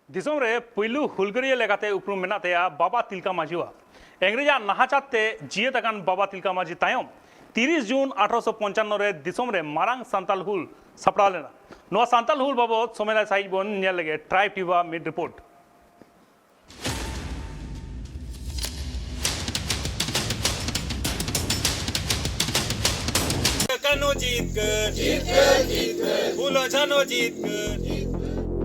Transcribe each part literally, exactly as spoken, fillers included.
ᱫᱤᱥᱚᱢ ᱨᱮ ᱯᱩᱭᱞᱩ ᱦᱩᱞᱜᱟᱹᱨᱤᱭᱟᱹ ᱞᱮᱠᱟᱛᱮ ᱩᱯᱨᱩᱢ ᱢᱮᱱᱟᱜ ᱛᱟᱭᱟ ᱵᱟᱵᱟ ᱛᱤᱞᱠᱟ ᱢᱟᱹᱡᱷᱤᱣᱟᱜ᱾ ᱤᱝᱨᱮᱡᱟᱜ ᱱᱟᱦᱟᱪᱟᱨ ᱛᱮ ᱡᱤᱭᱟᱹᱛ ᱟᱠᱟᱱ ᱵᱟᱵᱟ ᱛᱤᱞᱠᱟ ᱢᱟᱹᱡᱷᱤ ᱛᱟᱭᱚᱢ ᱛᱤᱨᱤᱥ ᱡᱩᱱ ᱟᱴᱷᱨᱚᱥᱚ ᱯᱚᱧᱪᱟᱱᱱᱚ ᱨᱮ ᱫᱤᱥᱚᱢ ᱨᱮ ᱢᱟᱨᱟᱝ ᱥᱟᱱᱛᱟᱞ ᱦᱩᱞ ᱥᱟᱯᱲᱟᱣ ᱞᱮᱱᱟ᱾ ᱱᱚᱣᱟ ᱥᱟᱱᱛᱟᱞ ᱦᱩᱞ ᱵᱟᱵᱚᱛ ᱥᱚᱢᱮᱞᱟᱭ ᱥᱟᱹᱦᱤᱡ ᱵᱚᱱ ᱧᱮᱞ ᱞᱮᱜᱮ ᱴᱨᱟᱭᱤᱵᱽ ᱴᱤᱵᱷᱤ ᱟᱜ ᱢᱤᱫ ᱨᱤᱯᱳᱨᱴ᱾ ᱠᱟᱱᱩ ᱡᱤᱛᱠᱟᱹᱨ, ᱡᱤᱛᱠᱟᱹᱨ, ᱡᱤᱛᱠᱟᱹᱨ᱾ ᱯᱷᱩᱞᱳ ᱡᱷᱟᱱᱳ ᱡᱤᱛᱠᱟᱹᱨ᱾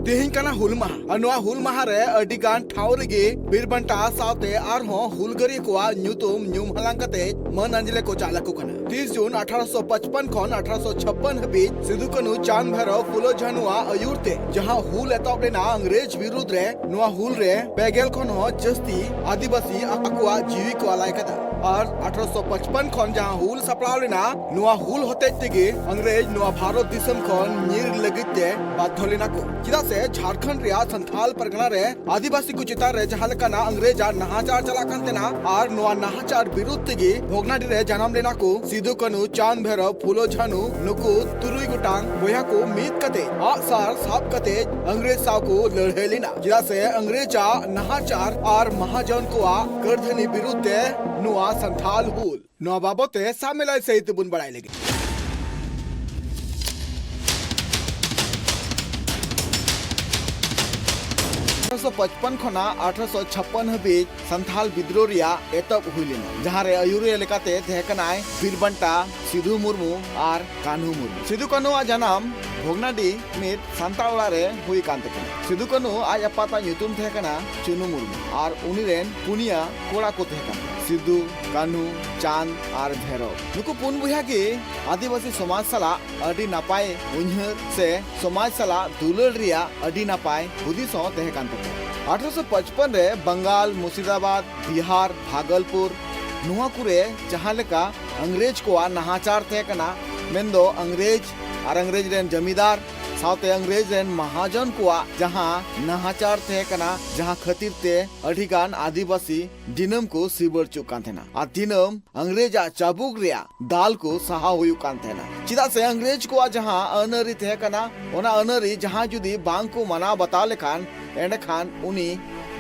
ᱛᱮᱦᱮᱧ ᱠᱟᱱᱟ ᱦᱩᱞ ᱢᱟᱦᱟ᱾ ᱟᱨ ᱱᱚᱣᱟ ᱦᱩᱞ ᱢᱟᱦᱟ ᱨᱮ ᱟᱹᱰᱤ ᱜᱟᱱ ᱴᱷᱟᱶ ᱨᱮᱜᱮ ᱵᱤᱨ ᱵᱟᱱᱴᱟ ᱥᱟᱶᱛᱮ ᱟᱨᱦᱚᱸ ᱦᱩᱞᱜᱟᱹᱨᱤᱭᱟᱹ ᱠᱚᱣᱟᱜ ᱧᱩᱛᱩᱢ ᱧᱩᱢ ᱦᱟᱞᱟᱝ ᱠᱟᱛᱮ ᱢᱟᱹᱱ ᱟᱸᱡᱞᱮ ᱠᱚ ᱪᱟᱞ ᱟᱠᱚ ᱠᱟᱱᱟ᱾ ᱛᱤᱥ ᱡᱩᱱ ᱟᱴᱷᱟᱨᱚᱥᱚ ᱯᱟᱸᱪᱯᱟᱱ ᱠᱷᱚᱱ ᱟᱴᱷᱟᱨᱚᱥᱚ ᱪᱷᱟᱯᱯᱟᱱ ᱦᱟᱹᱵᱤᱡ ᱥᱤᱫᱩ ᱠᱟᱹᱱᱦᱩ ᱪᱟᱸᱫᱽ ᱵᱷᱟᱭᱨᱚ ᱯᱷᱩᱞᱳ ᱡᱷᱟᱱᱩᱣᱟᱜ ᱟᱹᱭᱩᱨ ᱛᱮ ᱡᱟᱦᱟᱸ ᱦᱩᱞ ᱮᱛᱚᱦᱚᱵ ᱞᱮᱱᱟ ᱤᱝᱨᱮᱡᱽ ᱵᱤᱨᱩᱫᱽ ᱨᱮ, ᱱᱚᱣᱟ ᱦᱩᱞ ᱨᱮ ᱯᱮ ᱜᱮᱞ ᱠᱷᱚᱱ ᱦᱚᱸ ᱡᱟᱹᱥᱛᱤ ᱟᱹᱫᱤᱵᱟᱹᱥᱤ ᱟᱠᱚᱣᱟᱜ ᱡᱤᱣᱤ ᱠᱚ ᱟᱞᱟᱭ ᱠᱟᱫᱟ᱾ ᱟᱨ ᱟᱴᱷᱟᱨᱚᱥᱚ ᱯᱟᱸᱪᱯᱟᱱ ᱠᱷᱚᱱ ᱡᱟᱦᱟᱸ ᱦᱩᱞ ᱥᱟᱯᱲᱟᱣ ᱞᱮᱱᱟ, ᱱᱚᱣᱟ ᱦᱩᱞ ᱦᱚᱛᱮᱡ ᱛᱮᱜᱮ ᱤᱝᱨᱮᱡᱽ ᱱᱚᱣᱟ ᱵᱷᱟᱨᱚᱛ ᱫᱤᱥᱚᱢ ᱠᱷᱚᱱ ᱧᱤᱨ ᱞᱟᱹᱜᱤᱫ ᱛᱮ ᱵᱟᱫᱫᱷᱚ ᱞᱮᱱᱟ ᱠᱚ᱾ ᱪᱮᱫᱟᱜ ᱥᱮ ᱡᱷᱟᱲᱠᱷᱚᱸᱰ ᱨᱮᱭᱟᱜ ᱥᱟᱱᱛᱷᱟᱞ ᱯᱟᱨᱜᱟᱱᱟ ᱨᱮ ᱟᱹᱫᱤᱵᱟᱹᱥᱤ ᱠᱚ ᱪᱮᱛᱟᱱ ᱨᱮ ᱡᱟᱦᱟᱸ ᱞᱮᱠᱟᱱᱟᱜ ᱤᱝᱨᱮᱡᱽ ᱟᱜ ᱱᱟᱦᱟᱪᱟᱨ ᱪᱟᱞᱟᱜ ᱠᱟᱱ ᱛᱟᱦᱮᱱᱟ, ᱟᱨ ᱱᱚᱣᱟ ᱱᱟᱦᱟᱪᱟᱨ ᱵᱤᱨᱩᱫᱽ ᱛᱮᱜᱮ ᱵᱷᱚᱜᱽᱱᱟᱰᱤ ᱨᱮ ᱡᱟᱱᱟᱢ ᱞᱮᱱᱟ ᱠᱚ ᱥᱤᱫᱩ, ᱠᱟᱹᱱᱦᱩ, ᱪᱟᱸᱫᱽ, ᱵᱷᱮᱨᱚᱵ, ᱯᱷᱩᱞᱳ, ᱡᱷᱟᱱᱩ, ᱱᱩᱠᱩ ᱛᱩᱨᱩᱭ ᱜᱚᱴᱟᱝ ᱵᱚᱭᱦᱟ ᱠᱚ ᱢᱤᱫ ᱠᱟᱛᱮ ᱟᱜᱼᱥᱟᱨ ᱥᱟᱵ ᱠᱟᱛᱮ ᱤᱝᱨᱮᱡᱽ ᱥᱟᱶ ᱠᱚ ᱞᱟᱹᱲᱦᱟᱹᱭ ᱞᱮᱱᱟ᱾ ᱪᱮᱫᱟᱜ ᱥᱮ ᱤᱝᱨᱮᱡᱽ ᱟᱜ ᱱᱟᱦᱟᱪᱟᱨ ᱟᱨ ᱢᱟᱦᱟᱡᱚᱱ ᱠᱚᱣᱟᱜ ᱠᱟᱹᱨᱫᱷᱟᱹᱱᱤ ᱵᱤᱨᱩᱫᱽ ᱛᱮ ᱱᱚᱣᱟ ᱥᱟᱱᱛᱷᱟᱞ ᱦᱩᱞ᱾ ᱱᱚᱣᱟ ᱵᱟᱵᱚᱛ ᱛᱮ ᱥᱟᱢᱮᱞᱟᱭ ᱥᱟᱹᱦᱤᱛ ᱛᱮᱵᱚᱱ ᱵᱟᱲᱟᱭ ᱞᱟᱹᱜᱤᱫ᱾ ᱟᱴᱷᱨᱚᱥᱚ ᱯᱟᱸᱪᱯᱟᱱ ᱠᱷᱚᱱᱟᱜ ᱟᱴᱷᱨᱚᱥᱚ ᱪᱷᱟᱯᱯᱟᱱ ᱦᱟᱹᱵᱤᱡ ᱥᱟᱱᱛᱷᱟᱞ ᱵᱤᱫᱽᱨᱳᱦ ᱨᱮᱭᱟᱜ ᱮᱛᱚᱦᱚᱵ ᱦᱩᱭ ᱞᱮᱱᱟ, ᱡᱟᱦᱟᱸ ᱨᱮ ᱟᱹᱭᱩᱨᱤᱭᱟᱹ ᱞᱮᱠᱟᱛᱮ ᱛᱟᱦᱮᱸ ᱠᱟᱱᱟᱭ ᱵᱤᱨ ᱵᱟᱱᱴᱟ ᱥᱤᱫᱷᱩ ᱢᱩᱨᱢᱩ ᱟᱨ ᱠᱟᱹᱱᱦᱩ ᱢᱩᱨᱢᱩ᱾ ᱥᱤᱫᱷᱩ ᱠᱟᱹᱱᱦᱩ ᱟᱜ ᱡᱟᱱᱟᱢ ᱵᱷᱚᱜᱽᱱᱟᱰᱤ ᱢᱤᱫ ᱥᱟᱱᱛᱟᱲ ᱚᱲᱟᱜ ᱨᱮ ᱦᱩᱭ ᱠᱟᱱ ᱛᱟᱹᱠᱤᱱᱟ᱾ ᱥᱤᱫᱷᱩ ᱠᱟᱹᱱᱦᱩ ᱟᱡ ᱟᱯᱟᱛᱟᱜ ᱧᱩᱛᱩᱢ ᱛᱟᱦᱮᱸ ᱠᱟᱱᱟ ᱪᱩᱱᱩ ᱢᱩᱨᱢᱩ ᱟᱨ ᱩᱱᱤ ᱨᱮᱱ ᱯᱩᱱᱭᱟ ᱠᱚᱲᱟ ᱠᱚ ᱛᱟᱦᱮᱸ ᱠᱟᱱᱟ, ᱥᱤᱫᱷᱩ, ᱠᱟᱹᱱᱦᱩ, ᱪᱟᱸᱫᱽ ᱟᱨ ᱵᱷᱮᱨᱚᱵ᱾ ᱱᱩᱠᱩ ᱯᱩᱱ ᱵᱚᱭᱦᱟ ᱜᱮ ᱟᱹᱫᱤᱵᱟᱹᱥᱤ ᱥᱚᱢᱟᱡᱽ ᱥᱟᱞᱟᱜ ᱟᱹᱰᱤ ᱱᱟᱯᱟᱭ ᱩᱭᱦᱟᱹᱨ ᱥᱮ ᱥᱚᱢᱟᱡᱽ ᱥᱟᱞᱟᱜ ᱫᱩᱞᱟᱹᱲ ᱨᱮᱭᱟᱜ ᱟᱹᱰᱤ ᱱᱟᱯᱟᱭ ᱦᱩᱫᱤᱥ ᱦᱚᱸ ᱛᱟᱦᱮᱸ ᱠᱟᱱ ᱛᱟᱠᱚᱣᱟ᱾ ᱟᱴᱷᱨᱚᱥᱚ ᱯᱟᱸᱪᱯᱟᱱ ᱨᱮ ᱵᱟᱝᱜᱟᱞ, ᱢᱩᱨᱥᱤᱫᱟᱵᱟᱫᱽ, ᱵᱤᱦᱟᱨ, ᱵᱷᱟᱜᱚᱞᱯᱩᱨ, ᱱᱚᱣᱟ ᱠᱚᱨᱮ ᱡᱟᱦᱟᱸ ᱞᱮᱠᱟ ᱤᱝᱨᱮᱡᱽ ᱠᱚᱣᱟᱜ ᱱᱟᱦᱟᱪᱟᱨ ᱛᱟᱦᱮᱸ ᱠᱟᱱᱟ, ᱢᱮᱱᱫᱚ ᱤᱝᱨᱮᱡᱽ ᱟᱨ ᱤᱝᱨᱮᱡᱽ ᱨᱮᱱ ᱡᱚᱢᱤᱫᱟᱨ ᱥᱟᱶᱛᱮ ᱤᱝᱨᱮᱡᱽ ᱨᱮᱱ ᱢᱟᱦᱟᱡᱚᱱ ᱠᱚᱣᱟᱜ ᱡᱟᱦᱟᱸ ᱱᱟᱦᱟᱪᱟᱨ ᱛᱟᱦᱮᱸ ᱠᱟᱱᱟ, ᱡᱟᱦᱟᱸ ᱠᱷᱟᱹᱛᱤᱨ ᱛᱮ ᱟᱹᱰᱤ ᱜᱟᱱ ᱟᱹᱫᱤᱵᱟᱹᱥᱤ ᱫᱤᱱᱟᱹᱢ ᱠᱚ ᱥᱤᱵᱟᱹᱲ ᱦᱚᱪᱚᱜ ᱠᱟᱱ ᱛᱟᱦᱮᱱᱟ᱾ ᱟᱨ ᱫᱤᱱᱟᱹᱢ ᱤᱝᱨᱮᱡᱽᱟᱜ ᱪᱟᱵᱩᱠ ᱨᱮᱭᱟᱜ ᱫᱟᱞ ᱠᱚ ᱥᱟᱦᱟᱣ ᱦᱩᱭᱩᱜ ᱠᱟᱱ ᱛᱟᱦᱮᱱᱟ᱾ ᱪᱮᱫᱟᱜ ᱥᱮ ᱤᱝᱨᱮᱡᱽ ᱠᱚᱣᱟᱜ ᱡᱟᱦᱟᱸ ᱟᱹᱱ ᱟᱹᱨᱤ ᱛᱟᱦᱮᱸ ᱠᱟᱱᱟ, ᱚᱱᱟ ᱟᱹᱱ ᱟᱹᱨᱤ ᱡᱟᱦᱟᱸᱭ ᱡᱩᱫᱤ ᱵᱟᱝ ᱠᱚ ᱢᱟᱱᱟᱣ ᱵᱟᱛᱟᱣ ᱞᱮᱠᱷᱟᱱ, ᱮᱸᱰᱮᱠᱷᱟᱱ ᱩᱱᱤ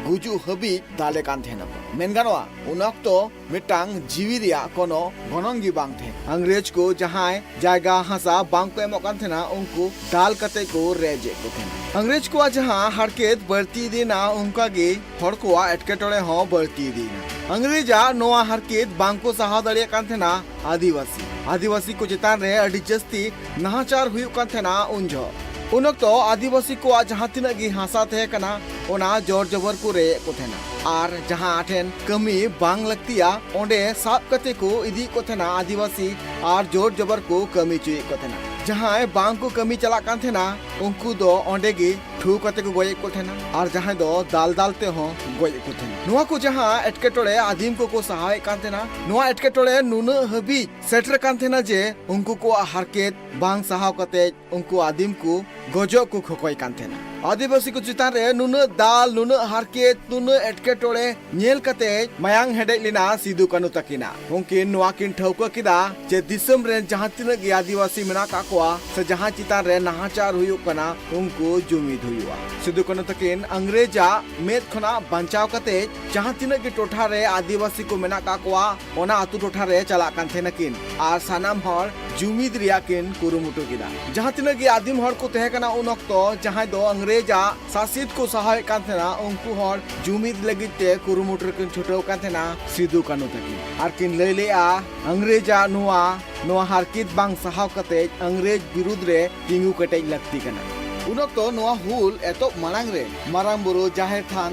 ᱜᱩᱡᱩᱜ ᱦᱟᱹᱵᱤᱡ ᱫᱟᱞᱮ ᱠᱟᱱ ᱛᱟᱦᱮᱱᱟ᱾ ᱢᱮᱱ ᱜᱟᱱᱚᱜᱼᱟ, ᱩᱱ ᱚᱠᱛᱚ ᱢᱤᱫᱴᱟᱝ ᱡᱤᱣᱤ ᱨᱮᱭᱟᱜ ᱠᱳᱱᱳ ᱜᱚᱱᱚᱝ ᱜᱮ ᱵᱟᱝ ᱛᱟᱦᱮᱸ ᱠᱟᱱᱟ᱾ ᱤᱝᱨᱮᱡᱽ ᱠᱚ ᱡᱟᱦᱟᱸᱭ ᱡᱟᱭᱜᱟ ᱦᱟᱥᱟ ᱵᱟᱝ ᱠᱚ ᱮᱢᱚᱜ ᱠᱟᱱ ᱛᱟᱦᱮᱱᱟ, ᱩᱱᱠᱩ ᱫᱟᱞ ᱠᱟᱛᱮ ᱠᱚ ᱨᱮᱡ ᱮᱫ ᱠᱚ ᱛᱟᱦᱮᱱᱟ᱾ ᱤᱝᱨᱮᱡᱽ ᱠᱚᱣᱟᱜ ᱡᱟᱦᱟᱸ ᱦᱟᱨᱠᱮᱛ ᱵᱟᱹᱲᱛᱤ ᱤᱫᱤᱭᱮᱱᱟ, ᱚᱱᱠᱟ ᱜᱮ ᱦᱚᱲ ᱠᱚᱣᱟᱜ ᱮᱴᱠᱮᱴᱚᱬᱮ ᱦᱚᱸ ᱵᱟᱹᱲᱛᱤ ᱤᱫᱤᱭᱮᱱᱟ᱾ ᱤᱝᱨᱮᱡᱽᱟᱜ ᱱᱚᱣᱟ ᱦᱟᱨᱠᱮᱛ ᱵᱟᱝ ᱠᱚ ᱥᱟᱦᱟᱣ ᱫᱟᱲᱮᱭᱟᱜ ᱠᱟᱱ ᱛᱟᱦᱮᱱᱟ ᱟᱹᱫᱤᱵᱟᱹᱥᱤ᱾ ᱟᱹᱫᱤᱵᱟᱹᱥᱤ ᱠᱚ ᱪᱮᱛᱟᱱ ᱨᱮ ᱟᱹᱰᱤ ᱡᱟᱹᱥᱛᱤ ᱱᱟᱦᱟᱪᱟᱨ ᱦᱩᱭᱩᱜ ᱠᱟᱱ ᱛᱟᱦᱮᱱᱟ ᱩᱱ ᱡᱚᱦᱚᱜ᱾ ᱩᱱ ᱚᱠᱛᱚ ᱟᱹᱫᱤᱵᱟᱹᱥᱤ ᱠᱚᱣᱟᱜ ᱡᱟᱦᱟᱸ ᱛᱤᱱᱟᱹᱜ ᱜᱮ ᱦᱟᱥᱟ ᱛᱟᱦᱮᱸ ᱠᱟᱱᱟ, ᱚᱱᱟ ᱡᱳᱨ ᱡᱚᱵᱚᱨ ᱠᱚ ᱨᱮᱡ ᱮᱫ ᱠᱚ ᱛᱟᱦᱮᱱᱟ᱾ ᱟᱨ ᱡᱟᱦᱟᱸ ᱴᱷᱮᱱ ᱠᱟᱹᱢᱤ ᱵᱟᱝ ᱞᱟᱹᱠᱛᱤᱭᱟ, ᱚᱸᱰᱮ ᱥᱟᱵ ᱠᱟᱛᱮ ᱠᱚ ᱤᱫᱤᱭᱮᱫ ᱠᱚ ᱛᱟᱦᱮᱱᱟ ᱟᱹᱫᱤᱵᱟᱹᱥᱤ, ᱟᱨ ᱡᱳᱨ ᱡᱚᱵᱚᱨ ᱠᱚ ᱠᱟᱹᱢᱤ ᱦᱚᱪᱚᱭᱮᱫ ᱠᱚ ᱛᱟᱦᱮᱱᱟ᱾ ᱡᱟᱦᱟᱸᱭ ᱵᱟᱝ ᱠᱚ ᱠᱟᱹᱢᱤ ᱪᱟᱞᱟᱜ ᱠᱟᱱ ᱛᱟᱦᱮᱱᱟ, ᱩᱱᱠᱩ ᱫᱚ ᱚᱸᱰᱮ ᱜᱮ ᱴᱷᱩ ᱠᱟᱛᱮ ᱠᱚ ᱜᱚᱡ ᱮᱫ ᱠᱚ ᱛᱟᱦᱮᱱᱟ, ᱟᱨ ᱡᱟᱦᱟᱸᱭ ᱫᱚ ᱫᱟᱞ ᱫᱟᱞ ᱛᱮᱦᱚᱸ ᱜᱚᱡ ᱮᱫ ᱠᱚ ᱛᱟᱦᱮᱱᱟ᱾ ᱱᱚᱣᱟ ᱠᱚ ᱡᱟᱦᱟᱸ ᱮᱴᱠᱮᱴᱚᱬᱮ ᱟᱹᱫᱤᱢ ᱠᱚᱠᱚ ᱥᱟᱦᱟᱣᱮᱫ ᱠᱟᱱ ᱛᱟᱦᱮᱱᱟ, ᱱᱚᱣᱟ ᱮᱴᱠᱮᱴᱚᱬᱮ ᱱᱩᱱᱟᱹᱜ ᱦᱟᱹᱵᱤᱡ ᱥᱮᱴᱮᱨ ᱠᱟᱱ ᱛᱟᱦᱮᱱᱟ ᱡᱮ ᱩᱱᱠᱩ ᱠᱚᱣᱟᱜ ᱦᱟᱨᱠᱮᱛ ᱵᱟᱝ ᱥᱟᱦᱟᱣ ᱠᱟᱛᱮ ᱩᱱᱠᱩ ᱟᱹᱫᱤᱢ ᱠᱚ ᱜᱚᱡᱚᱜ ᱠᱚ ᱠᱷᱚᱠᱚᱭ ᱠᱟᱱ ᱛᱟᱦᱮᱱᱟ᱾ ᱟᱹᱫᱤᱵᱟᱹᱥᱤ ᱠᱚ ᱪᱮᱛᱟᱱ ᱨᱮ ᱱᱩᱱᱟᱹᱜ ᱫᱟᱞ, ᱱᱩᱱᱟᱹᱜ ᱦᱟᱨᱠᱮᱛ, ᱱᱩᱱᱟᱹᱜ ᱮᱴᱠᱮᱴᱚᱬᱮ ᱧᱮᱞ ᱠᱟᱛᱮ ᱢᱟᱭᱟᱝ ᱦᱮᱰᱮᱡ ᱞᱮᱱᱟ ᱥᱤᱫᱩ ᱠᱟᱹᱱᱩ ᱛᱟᱹᱠᱤᱱᱟᱜ᱾ ᱩᱱᱠᱤᱱ ᱱᱚᱣᱟ ᱠᱤᱱ ᱴᱷᱟᱹᱣᱠᱟᱹ ᱠᱮᱫᱟ ᱡᱮ ᱫᱤᱥᱚᱢ ᱨᱮᱱ ᱡᱟᱦᱟᱸ ᱛᱤᱱᱟᱹᱜ ᱜᱮ ᱟᱹᱫᱤᱵᱟᱹᱥᱤ ᱢᱮᱱᱟᱜ ᱠᱟᱜ ᱠᱚᱣᱟ ᱥᱮ ᱡᱟᱦᱟᱸ ᱪᱮᱛᱟᱱ ᱨᱮ ᱱᱟᱦᱟᱪᱟᱨ ᱦᱩᱭᱩᱜ ᱠᱟᱱᱟ, ᱩᱱᱠᱩ ᱡᱩᱢᱤᱫ ᱦᱩᱭᱩᱜᱼᱟ᱾ ᱥᱤᱫᱩ ᱠᱟᱹᱱᱩ ᱛᱟᱹᱠᱤᱱ ᱤᱝᱨᱮᱡᱟᱜ ᱢᱮᱫ ᱠᱷᱚᱱᱟᱜ ᱵᱟᱧᱪᱟᱣ ᱠᱟᱛᱮ ᱡᱟᱦᱟᱸ ᱛᱤᱱᱟᱹᱜ ᱜᱮ ᱴᱚᱴᱷᱟ ᱨᱮ ᱟᱹᱫᱤᱵᱟᱹᱥᱤ ᱠᱚ ᱢᱮᱱᱟᱜ ᱠᱟᱜ ᱠᱚᱣᱟ, ᱚᱱᱟ ᱟᱹᱛᱩ ᱴᱚᱴᱷᱟ ᱨᱮ ᱪᱟᱞᱟᱜ ᱠᱟᱱ ᱛᱟᱦᱮᱱᱟ ᱠᱤᱱ ᱟᱨ ᱥᱟᱱᱟᱢ ᱦᱚᱲ ᱡᱩᱢᱤᱫ ᱨᱮᱭᱟᱜ ᱠᱤᱱ ᱠᱩᱨᱩᱢᱩᱴᱩ ᱠᱮᱫᱟ᱾ ᱡᱟᱦᱟᱸ ᱛᱤᱱᱟᱹᱜ ᱜᱮ ᱟᱹᱫᱤᱢ ᱦᱚᱲ ᱠᱚ ᱛᱟᱦᱮᱸ ᱠᱟᱱᱟ ᱩᱱ ᱚᱠᱛᱚ, ᱡᱟᱦᱟᱸᱭ ᱫᱚ ᱤᱝᱨᱮᱡᱟᱜ ᱥᱟᱥᱮᱛ ᱠᱚ ᱥᱟᱦᱟᱣᱮᱫ ᱠᱟᱱ ᱛᱟᱦᱮᱱᱟ, ᱩᱱᱠᱩ ᱦᱚᱲ ᱡᱩᱢᱤᱫ ᱞᱟᱹᱜᱤᱫ ᱛᱮ ᱠᱩᱨᱩᱢᱩᱴᱩ ᱨᱮᱠᱤᱱ ᱪᱷᱩᱴᱟᱹᱣ ᱠᱟᱱ ᱛᱟᱦᱮᱱᱟ ᱥᱤᱫᱩ ᱠᱟᱹᱱᱩ ᱛᱟᱹᱠᱤᱱ᱾ ᱟᱨ ᱠᱤᱱ ᱞᱟᱹᱭ ᱞᱮᱜᱼᱟ, ᱤᱝᱨᱮᱡᱟᱜ ᱱᱚᱣᱟ, ᱱᱚᱣᱟ ᱦᱟᱨᱠᱮᱛ ᱵᱟᱝ ᱥᱟᱦᱟᱣ ᱠᱟᱛᱮ ᱤᱝᱨᱮᱡᱽ ᱵᱤᱨᱩᱫᱽ ᱨᱮ ᱛᱤᱸᱜᱩ ᱠᱮᱴᱮᱡ ᱞᱟᱹᱠᱛᱤ ᱠᱟᱱᱟ᱾ ᱩᱱ ᱚᱠᱛᱚ ᱱᱚᱣᱟ ᱦᱩᱞ ᱮᱛᱚᱦᱚᱵ ᱢᱟᱲᱟᱝ ᱨᱮ ᱢᱟᱨᱟᱝ ᱵᱩᱨᱩ ᱡᱟᱦᱮᱨ ᱛᱷᱟᱱ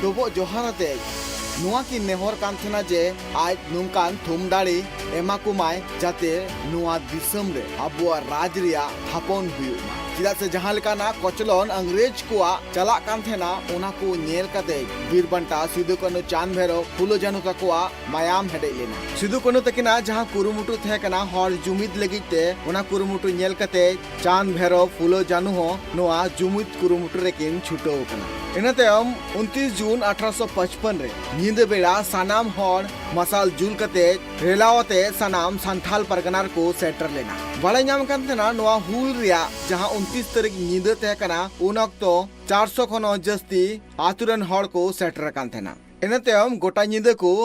ᱰᱚᱵᱚᱜ ᱡᱚᱦᱟᱨ ᱟᱛᱮ ᱱᱚᱣᱟ ᱠᱤᱱ ᱱᱮᱦᱚᱨ ᱠᱟᱱ ᱛᱟᱦᱮᱱᱟ ᱡᱮ ᱟᱡ ᱱᱚᱝᱠᱟᱱ ᱛᱷᱩᱢ ᱫᱟᱲᱮ ᱮᱢᱟ ᱠᱚᱢᱟᱭ, ᱡᱟᱛᱮ ᱱᱚᱣᱟ ᱫᱤᱥᱚᱢ ᱨᱮ ᱟᱵᱚᱣᱟᱜ ᱨᱟᱡᱽ ᱨᱮᱭᱟᱜ ᱛᱷᱟᱯᱚᱱ ᱦᱩᱭᱩᱜ ᱢᱟ᱾ ᱪᱮᱫᱟᱜ ᱥᱮ ᱡᱟᱦᱟᱸ ᱞᱮᱠᱟᱱᱟᱜ ᱠᱚᱪᱞᱚᱱ ᱤᱝᱨᱮᱡᱽ ᱠᱚᱣᱟᱜ ᱪᱟᱞᱟᱜ ᱠᱟᱱ ᱛᱟᱦᱮᱱᱟ, ᱚᱱᱟ ᱠᱚ ᱧᱮᱞ ᱠᱟᱛᱮ ᱵᱤᱨ ᱵᱟᱱᱴᱟ ᱥᱤᱫᱩ ᱠᱟᱹᱱᱦᱩ ᱪᱟᱸᱫᱽ ᱵᱷᱮᱨᱚᱵ ᱯᱷᱩᱞᱳ ᱡᱷᱟᱱᱩ ᱛᱟᱠᱚᱣᱟᱜ ᱢᱟᱭᱟᱢ ᱦᱮᱰᱮᱡ ᱞᱮᱱᱟ᱾ ᱥᱤᱫᱩ ᱠᱟᱹᱱᱦᱩ ᱛᱟᱹᱠᱤᱱᱟᱜ ᱡᱟᱦᱟᱸ ᱠᱩᱨᱩᱢᱩᱴᱩ ᱛᱟᱦᱮᱸ ᱠᱟᱱᱟ ᱦᱚᱲ ᱡᱩᱢᱤᱫ ᱞᱟᱹᱜᱤᱫ ᱛᱮ, ᱚᱱᱟ ᱠᱩᱨᱩᱢᱩᱴᱩ ᱧᱮᱞ ᱠᱟᱛᱮ ᱪᱟᱸᱫᱽ ᱵᱷᱮᱨᱚᱵ ᱯᱷᱩᱞᱳ ᱡᱷᱟᱱᱩ ᱦᱚᱸ ᱱᱚᱣᱟ ᱡᱩᱢᱤᱫ ᱠᱩᱨᱩᱢᱩᱴᱩ ᱨᱮᱠᱤᱱ ᱪᱷᱩᱴᱟᱹᱣ ᱟᱠᱟᱱᱟ᱾ ᱤᱱᱟᱹ ᱛᱟᱭᱚᱢ ᱩᱱᱛᱤᱥ ᱡᱩᱱ ᱟᱴᱷᱨᱚᱥᱚ ᱯᱟᱸᱪᱯᱟᱱ ᱨᱮ ᱧᱤᱫᱟᱹ ᱵᱮᱲᱟ ᱥᱟᱱᱟᱢ ᱦᱚᱲ ᱢᱟᱨᱥᱟᱞ ᱡᱩᱞ ᱠᱟᱛᱮ ᱨᱮᱞᱟᱣ ᱟᱛᱮ ᱥᱟᱱᱟᱢ ᱥᱟᱱᱛᱷᱟᱞ ᱯᱟᱨᱜᱟᱱᱟ ᱨᱮᱠᱚ ᱥᱮᱴᱮᱨ ᱞᱮᱱᱟ᱾ ᱵᱟᱲᱟᱭ ᱧᱟᱢ ᱠᱟᱱ ᱛᱟᱦᱮᱱᱟ ᱱᱚᱣᱟ ᱦᱩᱞ ᱨᱮᱭᱟᱜ ᱡᱟᱦᱟᱸ ᱩᱱᱛᱤᱥ ᱛᱟᱹᱨᱤᱠᱷ ᱧᱤᱫᱟᱹ ᱛᱟᱦᱮᱸ ᱠᱟᱱᱟ, ᱩᱱ ᱚᱠᱛᱚ ᱪᱟᱨᱥᱚ ᱠᱷᱚᱱ ᱦᱚᱸ ᱡᱟᱹᱥᱛᱤ ᱟᱛᱳ ᱨᱮᱱ ᱦᱚᱲ ᱠᱚ ᱥᱮᱴᱮᱨ ᱟᱠᱟᱱ ᱛᱟᱦᱮᱱᱟ᱾ ᱤᱱᱟᱹ ᱛᱟᱭᱚᱢ ᱜᱚᱴᱟ ᱧᱤᱫᱟᱹ ᱠᱚ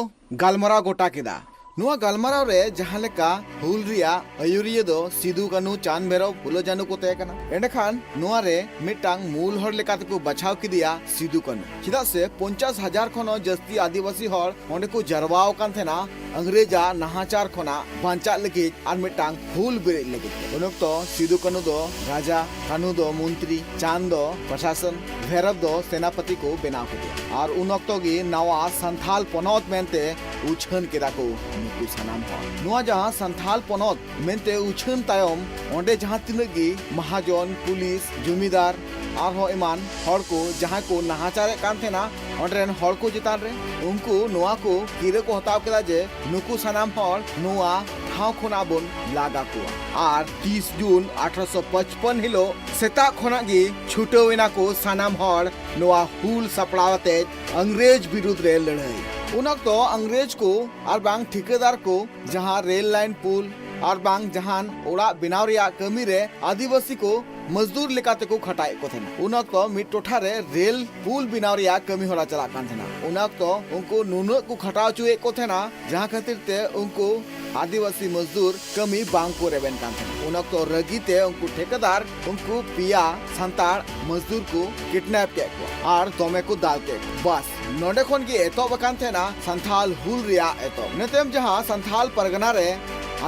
ᱜᱟᱞᱢᱟᱨᱟᱣ ᱜᱚᱴᱟ ᱠᱮᱫᱟ᱾ ᱱᱚᱣᱟ ᱜᱟᱞᱢᱟᱨᱟᱣ ᱨᱮ ᱡᱟᱦᱟᱸ ᱞᱮᱠᱟ ᱦᱩᱞ ᱨᱮᱭᱟᱜ ᱟᱹᱭᱩᱨᱤᱭᱟᱹ ᱫᱚ ᱥᱤᱫᱩ ᱠᱟᱹᱱᱦᱩ ᱪᱟᱸᱫᱽ ᱵᱷᱮᱨᱚᱵ ᱯᱷᱩᱞᱳ ᱡᱷᱟᱱᱩ ᱠᱚ ᱛᱟᱦᱮᱸ ᱠᱟᱱᱟ᱾ ᱮᱸᱰᱮᱠᱷᱟᱱ ᱱᱚᱣᱟ ᱨᱮ ᱢᱤᱫᱴᱟᱝ ᱢᱩᱞ ᱦᱚᱲ ᱞᱮᱠᱟ ᱛᱮᱠᱚ ᱵᱟᱪᱷᱟᱣ ᱠᱮᱫᱮᱭᱟ ᱥᱤᱫᱩ ᱠᱟᱹᱱᱦᱩ᱾ ᱪᱮᱫᱟᱜ ᱥᱮ ᱯᱚᱧᱪᱟᱥ ᱦᱟᱡᱟᱨ ᱠᱷᱚᱱ ᱦᱚᱸ ᱡᱟᱹᱥᱛᱤ ᱟᱹᱫᱤᱵᱟᱹᱥᱤ ᱦᱚᱲ ᱚᱸᱰᱮ ᱠᱚ ᱡᱟᱨᱣᱟ ᱟᱠᱟᱱ ᱛᱟᱦᱮᱱᱟ ᱤᱝᱨᱮᱡᱟᱜ ᱱᱟᱦᱟᱪᱟᱨ ᱠᱷᱚᱱᱟᱜ ᱵᱟᱧᱪᱟᱜ ᱞᱟᱹᱜᱤᱫ ᱟᱨ ᱢᱤᱫᱴᱟᱝ ᱦᱩᱞ ᱵᱮᱨᱮᱫ ᱞᱟᱹᱜᱤᱫ᱾ ᱩᱱ ᱚᱠᱛᱚ ᱥᱤᱫᱩ ᱠᱟᱹᱱᱦᱩ ᱫᱚ ᱨᱟᱡᱟ, ᱠᱟᱹᱱᱦᱩ ᱫᱚ ᱢᱚᱱᱛᱨᱤ, ᱪᱟᱸᱫᱽ ᱫᱚ ᱯᱨᱚᱥᱟᱥᱚᱱ, ᱵᱷᱮᱨᱚᱵ ᱫᱚ ᱥᱮᱱᱟᱯᱚᱛᱤ ᱠᱚ ᱵᱮᱱᱟᱣ ᱠᱮᱫᱮᱭᱟ᱾ ᱟᱨ ᱩᱱ ᱚᱠᱛᱚ ᱜᱮ ᱱᱟᱣᱟ ᱥᱟᱱᱛᱷᱟᱞ ᱯᱚᱱᱚᱛ ᱢᱮᱱᱛᱮ ᱩᱪᱷᱟᱹᱱ ᱠᱮᱫᱟ ᱠᱚ ᱱᱩᱠᱩ ᱥᱟᱱᱟᱢ ᱦᱚᱲ᱾ ᱱᱚᱣᱟ ᱡᱟᱦᱟᱸ ᱥᱟᱱᱛᱷᱟᱞ ᱯᱚᱱᱚᱛ ᱢᱮᱱᱛᱮ ᱩᱪᱷᱟᱹᱱ ᱛᱟᱭᱚᱢ, ᱚᱸᱰᱮ ᱡᱟᱦᱟᱸ ᱛᱤᱱᱟᱹᱜ ᱜᱮ ᱢᱟᱦᱟᱡᱚᱱ, ᱯᱩᱞᱤᱥ, ᱡᱚᱢᱤᱫᱟᱨ, ᱟᱨᱦᱚᱸ ᱮᱢᱟᱱ ᱦᱚᱲ ᱠᱚ ᱡᱟᱦᱟᱸᱭ ᱠᱚ ᱱᱟᱦᱟᱪᱟᱨᱮᱫ ᱠᱟᱱ ᱛᱟᱦᱮᱱᱟ, ᱚᱸᱰᱮ ᱨᱮᱱ ᱦᱚᱲ ᱠᱚ ᱪᱮᱛᱟᱱ ᱨᱮ, ᱩᱱᱠᱩ ᱱᱚᱣᱟ ᱠᱚ ᱠᱤᱨᱟᱹ ᱠᱚ ᱦᱟᱛᱟᱣ ᱠᱮᱫᱟ ᱡᱮ ᱱᱩᱠᱩ ᱥᱟᱱᱟᱢ ᱦᱚᱲ ᱱᱚᱣᱟ ᱴᱷᱟᱶ ᱠᱷᱚᱱᱟᱜ ᱵᱚᱱ ᱞᱟᱜᱟ ᱠᱚᱣᱟ᱾ ᱟᱨ ᱛᱤᱥ ᱡᱩᱱ ᱟᱴᱷᱨᱚᱥᱚ ᱯᱟᱸᱪᱯᱟᱱ ᱦᱤᱞᱳᱜ ᱥᱮᱛᱟᱜ ᱠᱷᱚᱱᱟᱜ ᱜᱮ ᱪᱷᱩᱴᱟᱹᱣ ᱮᱱᱟ ᱠᱚ ᱥᱟᱱᱟᱢ ᱦᱚᱲ ᱱᱚᱣᱟ ᱦᱩᱞ ᱥᱟᱯᱲᱟᱣ ᱟᱛᱮ ᱤᱝᱨᱮᱡᱽ ᱵᱤᱨᱩᱫᱽ ᱨᱮ ᱞᱟᱹᱲᱦᱟᱹᱭ᱾ ᱩᱱ ᱚᱠᱛᱚ ᱤᱝᱨᱮᱡᱽ ᱠᱚ ᱟᱨ ᱵᱟᱝ ᱴᱷᱤᱠᱟᱹᱫᱟᱨ ᱠᱚ ᱡᱟᱦᱟᱸ ᱨᱮᱞ ᱞᱟᱭᱤᱱ ᱯᱩᱞ ᱟᱨ ᱵᱟᱝ ᱡᱟᱦᱟᱱ ᱚᱲᱟᱜ ᱵᱮᱱᱟᱣ ᱨᱮᱭᱟᱜ ᱠᱟᱹᱢᱤ ᱨᱮ ᱟᱹᱫᱤᱵᱟᱹᱥᱤ ᱠᱚ ᱢᱚᱡᱫᱩᱨ ᱞᱮᱠᱟ ᱛᱮᱠᱚ ᱠᱷᱟᱴᱟᱭᱮᱫ ᱠᱚ ᱛᱟᱦᱮᱱᱟ᱾ ᱩᱱ ᱚᱠᱛᱚ ᱢᱤᱫ ᱴᱚᱴᱷᱟ ᱨᱮ ᱨᱮᱞ ᱯᱩᱞ ᱵᱮᱱᱟᱣ ᱨᱮᱭᱟᱜ ᱠᱟᱹᱢᱤ ᱦᱚᱨᱟ ᱪᱟᱞᱟᱜ ᱠᱟᱱ ᱛᱟᱦᱮᱱᱟ᱾ ᱩᱱ ᱚᱠᱛᱚ ᱩᱱᱠᱩ ᱱᱩᱱᱟᱹᱜ ᱠᱚ ᱠᱷᱟᱴᱟᱣ ᱦᱚᱪᱚᱭᱮᱫ ᱠᱚ ᱛᱟᱦᱮᱱᱟ, ᱡᱟᱦᱟᱸ ᱠᱷᱟᱹᱛᱤᱨ ᱛᱮ ᱩᱱᱠᱩ ᱟᱹᱫᱤᱵᱟᱹᱥᱤ ᱢᱚᱡᱫᱩᱨ ᱠᱟᱹᱢᱤ ᱵᱟᱝ ᱠᱚ ᱨᱮᱵᱮᱱ ᱠᱟᱱ ᱛᱟᱦᱮᱱᱟ᱾ ᱩᱱ ᱚᱠᱛᱚ ᱨᱟᱹᱜᱤ ᱛᱮ ᱩᱱᱠᱩ ᱴᱷᱮᱠᱮᱫᱟᱨ ᱩᱱᱠᱩ ᱯᱮᱭᱟ ᱥᱟᱱᱛᱟᱲ ᱢᱚᱡᱫᱩᱨ ᱠᱚ ᱠᱤᱰᱱᱮᱯ ᱠᱮᱫ ᱠᱚᱣᱟ ᱟᱨ ᱫᱚᱢᱮ ᱠᱚ ᱫᱟᱞ ᱠᱮᱫ ᱠᱚᱣᱟ᱾ ᱵᱟᱥ, ᱱᱚᱰᱮ ᱠᱷᱚᱱ ᱜᱮ ᱮᱛᱚᱦᱚᱵ ᱟᱠᱟᱱ ᱛᱟᱦᱮᱱᱟ ᱥᱟᱱᱛᱷᱟᱞ ᱦᱩᱞ ᱨᱮᱭᱟᱜ ᱮᱛᱚᱦᱚᱵ᱾ ᱤᱱᱟᱹ ᱛᱟᱭᱚᱢ ᱡᱟᱦᱟᱸ ᱥᱟᱱᱛᱷᱟᱞ ᱯᱟᱨᱜᱟᱱᱟ ᱨᱮ